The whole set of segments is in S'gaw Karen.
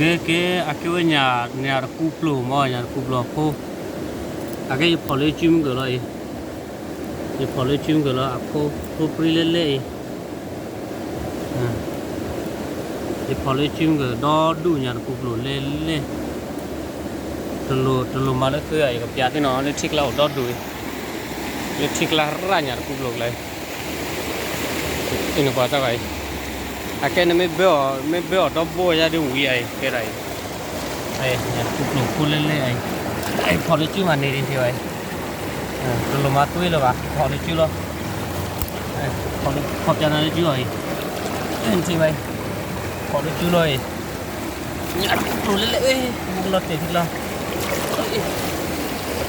ကဲ ကဲ အကဲဝဲညၣ် ညၣ်တကူပျိာ်မး ညၣ်တကူပျိာ်အဖိ, အကဲယဖီၣ်လၢစုမုၢ်ကၢၢ်လီၤအံၤ, ယဖီၣ်လၢစုမုၢ်ကၢၢ်လီၤ အဖိ ဖိပြံလဲၣ်လဲၣ်အံၤ, ယဖီၣ်လၢစုမုၢ်ကၢၢ် ဒီဒူၣ်ညၣ်တကူပျိာ်လဲၣ်လဲၣ်, တလိၣ် တလိၣ်မၤလၢဃ့အံၤ ယကပျးသ့ၣ်နီၤ လၢထံကျါအိၣ်ဒီဒူၣ်အံၤ, လၢထံကျါရၣ်ညၣ်တကူပျိာ်ကျါအံၤ အံၤနကွၢ်တၢ်ဂၤအံၤ, အကဲနမ့ၢ်ဘၢအီၤ မ့ၢ်ဘၢအီၤဒီဘိယါဒ်ဝံၤအံၤ ကဲဒၣ်အံၤ, ညၣ်တကူပျိာ်ဖိလဲၣ်လဲၣ်အံၤ, ဖီၣ်လၢစုမၤန့ၢ်ဒံးထံဘၣ်အံၤ, တလိၣ်မၤသွ့လၢၤဘၣ် ဖီၣ်လၢစုလီၤ, ဖီၣ်ပျးနၤလၢစုအံၤ, ထံဘၣ်အံၤ, ဖီၣ်လၢစုလီၤအံၤ, ညၣ်တကူပျိာ်လဲၣ်လဲၣ် မ့ၢ်ကလီၤတဲာ်ထံလီၤ,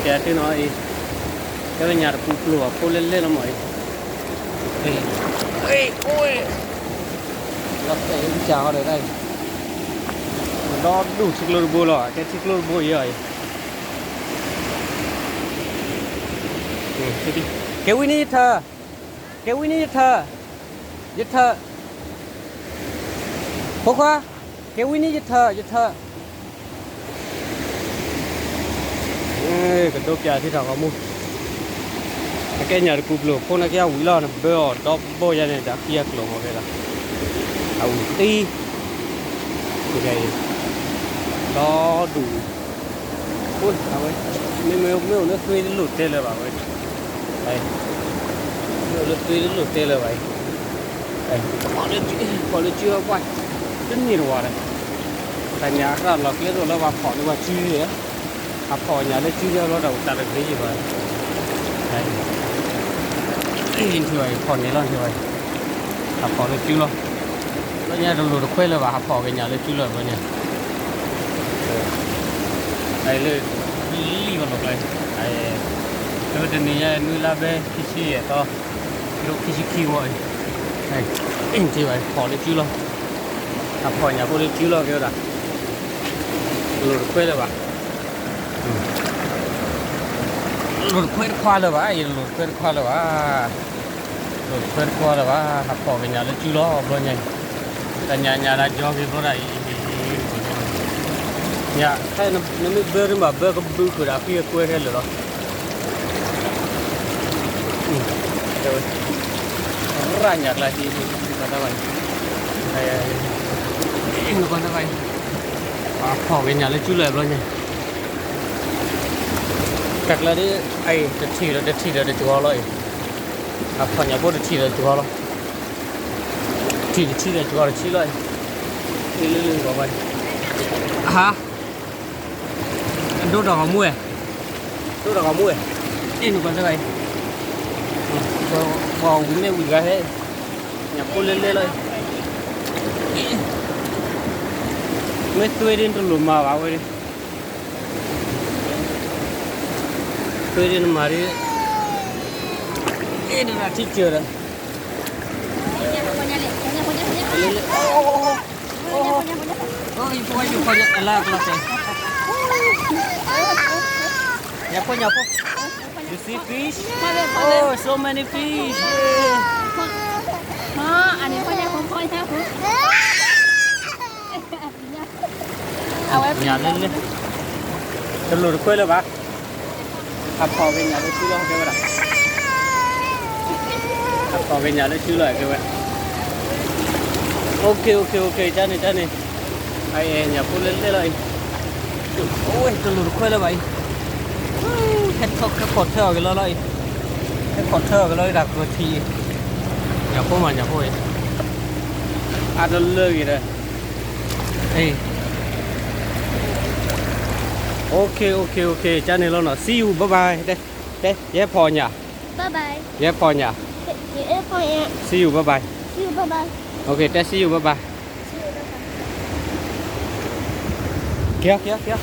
တဲသ့ၣ်နီၤအံၤ, ကဲဝဲညၣ်တကူပျိာ်အဖိလဲၣ်လဲၣ်လီၤမးအံၤ, အိၣ် လီၤတဲာ်ကၢ်ဃီဒီးတၢ်အံၤ, ဒီဒူၣ်ထံကျိတဘိလီၤ ကဲထံကျိတဘိအံၤအံၤ, ကဲဝံၤန့ၣ်ယထၢ, ကဲဝံၤန့ၣ်ယထၢ, ယထၢ, ဖိခွါ, ကဲဝံၤန့ၣ်ယထၢ ယထၢ ကဒိးပျးထံထီၣ်ဂီၤမူ, အကဲညၣ်တကူပျိာ်ဖိန့ၣ်ကဲအဝံၤလီၤ နဘၢအီၤဒီဘိယါန့ၣ် တၢ်ဃံအကျိာ်မ့ၢ်ကဲလီၤ, အဝံၤသံ, ဒီဒူၣ်, အဝဲ, မ့မ့ၢ်မ့ၢ်အိၣ်လၢသွ့တလိၣ်တဲလၢၤဘၣ်ဝဲ, မ့ၢ်အိၣ်လၢသွ့တလိၣ်တဲလၢၤဘၣ်အံၤ, ဖီၣ်လၢစုဝဲပှၢ်, တန့ၢ်တဝၢ်ဒီး, တၢ်ညၣ်အရၣ်လီၤကျဲဒိၣ်လၢပှၤဖီၣ်န့ၢ်ပှၤစုယဲၢ် အဖီၣ်ညၣ်လၢစုယဲၢ်ဘျီတၢ်အိၣ်တၢ်တဂ့ၤယံၤဘၣ်, ထံဘၣ်အံၤဖီၣ်န့ၢ်လီၤထံဘၣ်အံၤ, ဟးဖီၣ်လၢစုလီၤ, ဘျီညါတလိၣ်တခွဲလၢၤဘၣ် ဟးဖီၣ်က့ၤညၣ်လၢစုလီၤဘျီညါ, လၢ, လံၣ်ဝဲလီၤကျဲ, လၢတနံၤညါနွံလါဘဲခံဆံယဲၢ်သီ, ခံဆံခံဝီအံၤ, ထံဘၣ်အံၤဖီၣ်လၢစုလီၤ, ဟးဖီၣ်ညၣ်ဖိလၢစုလီၤကဲဝဲဒၣ်, တလိၣ်တခွဲလၢၤဘၣ် လိၣ်တခွဲတခွါလၢၤဘၣ်, ယတလိၣ်တခွဲတခွါလၢၤဘၣ်, လိၣ်တခွဲတခွါလၢၤဘၣ်, ဟးဖီၣ်က့ၤညၣ်လၢစုလီၤဘျီညါအံၤ, တၢ်ညၣ်ညၣ်ဒၣ်ကၠီက့ၤဘျီဒၣ်အံၤ, ညၣ်, နမ့ၢ်ဘၢတမ့ၢ်ဘၢကဘုဃုာ်ဒီးအဃံအကွဲထဲလၢာ်လီၤ, ရၣ်ညၣ်ကျါဟံး, နကွၢ်တၢ်ဘၣ်အံၤ, နကွၢ်တၢ်ဘၣ်အံၤ, ဟးဖီၣ်က့ၤညၣ်လၢစုလီၤဘျီညါ တၢ်ကျါဒ်, အံၤတထံၣ်ဒီးတထံၣ်ဒီးတကီလီၤအံၤ, အဖီၣ်ညၣ်ဖိတထံၣ်ဒီးတကီလီၤ, ထံၣ်တထံၣ်ဒီးတကီတထံၣ်လီၤအံၤ, လၢလၢလၢကီဘၣ်, ဟါ, ဒိၣ်တၢ်ဂီၤမူဝဲ, ဒိၣ်တၢ်ဂီၤမူဝဲ, အ့ၣ်နကွၢ်စၢ်ဂၤအံၤ, ပှၤဝံၤမ့ၢ်ဝံၤတဂၤဟဲ, ညၣ်ဖိလဲၣ်လဲၣ်လီၤအံၤ, မ့ၢ်သွ့ဒ်တလိၣ်မၤဘၣ်ဝဲဒ် သွ့ဒ်နမၤဒ်, အ့ၣ် နနၢ်ထံစၢၤဒီး, အလါကလီတဲ, ညၣ်ဖိညၣ်ဖိ, you see fish? Oh, so many fish. အဝဲညၣ်လၢလၢ, တလိၣ်တခွဲလၢၤဘၣ်, ဟးဖီၣ်က့ၤညၣ်လၢစုလီၤကဲဝဲဒၣ်, ဟးဖီၣ်က့ၤညၣ်လၢစုလီၤကဲဝဲ, okay okay okay တၢ်န့ၣ်တၢ်န့ၣ်, အံၤညၣ်ဖိလဲၣ်လဲၣ်လီၤအံၤ, အိၣ်ဝဲတလိၣ်တခွဲလၢၤဘၣ်အံၤ, ဟဲထီၣ်ဟဲခီၣ်ထၢအီၤက့ၤလီၤလီၤအံၤ, ဟဲခီၣ်ထၢအီၤက့ၤလီၤဒၣ်ကထံအံၤ, ညၣ်ဖိမးညၣ်ဖိအံၤ, အါတလၢဂ့ၤဒီး Okay okay okay ကန့ၣ်လီၤနီၤ see you bye bye တဲ တဲ ယဟဲဖီၣ်ညၣ် ယဟဲဖီၣ်ညၣ် see you bye bye, okay တဲ see you bye bye, က့ၤက့ၤက့ၤ